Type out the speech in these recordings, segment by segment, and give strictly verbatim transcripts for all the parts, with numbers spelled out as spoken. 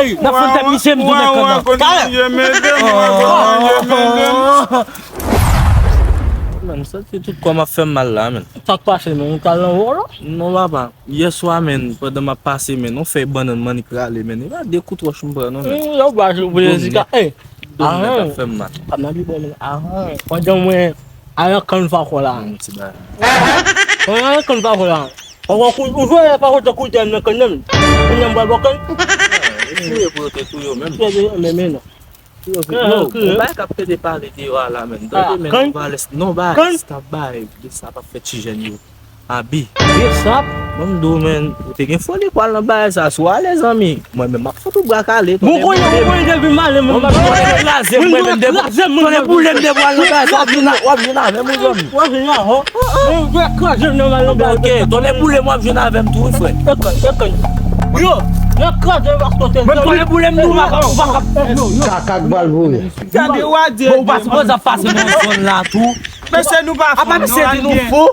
N ap fè tèt misye m tou nèg kannan. Talè. Menm sa se tout kò m ap fè m mal la, men. Sa k pase, men? Ou t al nan vòlò? Non, papa. Yè swa, men, pandan m ap pase, men, yon fèy bannann mannik rale, men. E pa de kout wòch m pran, non, men. Hmm, yo ba jou pou Jezika. Ey, Dominèt ap fè m mal. Kòm nan pi bon, men. Ahan. Pandan mwen, al nan kann fako la. Hmm, ti bagay. Pandan nan kann fako la. Ou, ou, ou jwe pa kote koute m nan kann nan. Kounye a m pral bò kann. Touye pou yo te touye w menm. Touye, men, men non. Yo, yo, bagay k ap pede pale deyò a la, menm. Tande, men, nou ba lès, non, ba lès, t ap bay, de sa p ap fè ti jèn yo. Abi. Besap. Mwen, m di w, men, ou te gen foli pou al nan bagay sa, si w ale, zanmi. Mwen menm, m ap fout ou bra kale. Bon, kounye, bon, kounye, depi m ale, mwen, m ap kraze, mwen menm, depi, tande boule m, depi w al nan bagay sa, w ap vin a, w ap vin avè m, wi, zanmi. W ap vin avè m, ho. Mwen, m kraze m nan bagay sa. Ok, tande boule m, w ap vin avè m tou, wi, frè. Yo, mwen kraze m ak kote. Mwen, tande boule m, nou, w pa ka, w pa ka. Kaka k bal voye. Gade, w a di. Bon, ou pa sipoze ap pase nan zòn la tou. Mesye, nou pa fou, non. Apa misye di nou fou?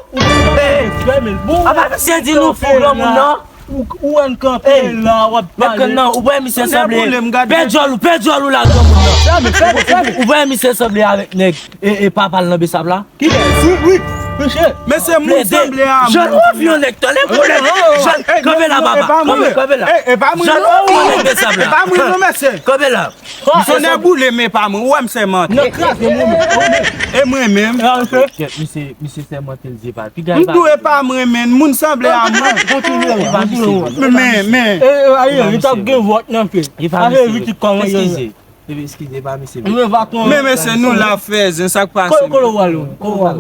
Apa misye di nou fou, granmoun nan? Ou, ou wè n kanpe la, w ap pale. Nèg kannan, ou wè misye sanble. Pè djòl ou, pè djòl ou la, granmoun nan. Ou wè misye sanble avèk nèg e, e papa l nan Besap la. Kilès? Wi, wi, mesye. Mesye, moun sanble a moun. Jòl, ou vye nèg, tande boule m. Jòl, kanpe la, papa. Kanpe, kanpe la. Jòl, ou vye nèg Besap la. E pa mwen, non, mesye. Kanpe la. Misye sèmante. Boule, men pa mwen. Ou wè m sèmante. Nan kraze moun. E mwen menm. Kèt, misye, misye sèmante l, zye pa l. Piga. M di w e pa mwen, men moun sanble a mwen. Kontinye. Men, men. E, e, aye, li t ap gen vòt nan pye. Aye, pitit kòman yo. Eskize. Eskize, e pa misye. Men mesye, nou la fè zen, sa k pase? Kote w al? Kote w al?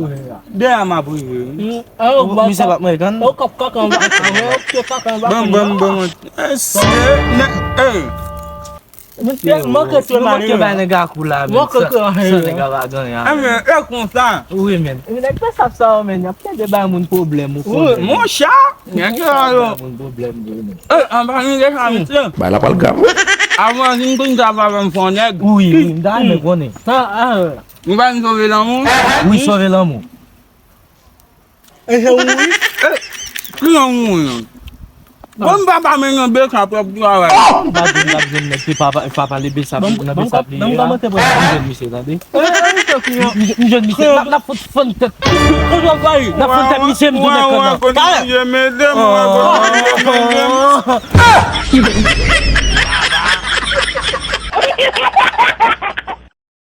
Dèyè m ap rive, wi. Misye p ap manje kann. Ban m, ban m, ban m. Mesye, nè, e. Misye, manke fè mal, wi. Manke bay nèg a kou la, men. Manke fè mal, wi. San nèg a pa genyen. E, men, e konsa. Wi, men. Nèg Besap sa yo, men, y ap tande bay moun pwoblèm, ou konnen. Monchè, nèg sa yo. Bay moun pwoblèm, wi, men. E, anba nou deja, mesye. Bay la pral grav, wi. Avan, vin konn sa, papa m fè yon nèg. Wi, wi, m ta renmen konnen. Sa, a. M pa vin sove lanmou. Wi, sove lanmou. E se ou, wi. Ki lanmou, non? Bon, papa, men nan Besap, w ap travay. M pa di m ap jwenn nèg, se papa, papa le Besap, nan Besap li ye a. M jwenn misye, tande. M jwenn misye, n ap, n ap fout fann tèt. N ap fann tèt misye, m tounen kannan. Talè.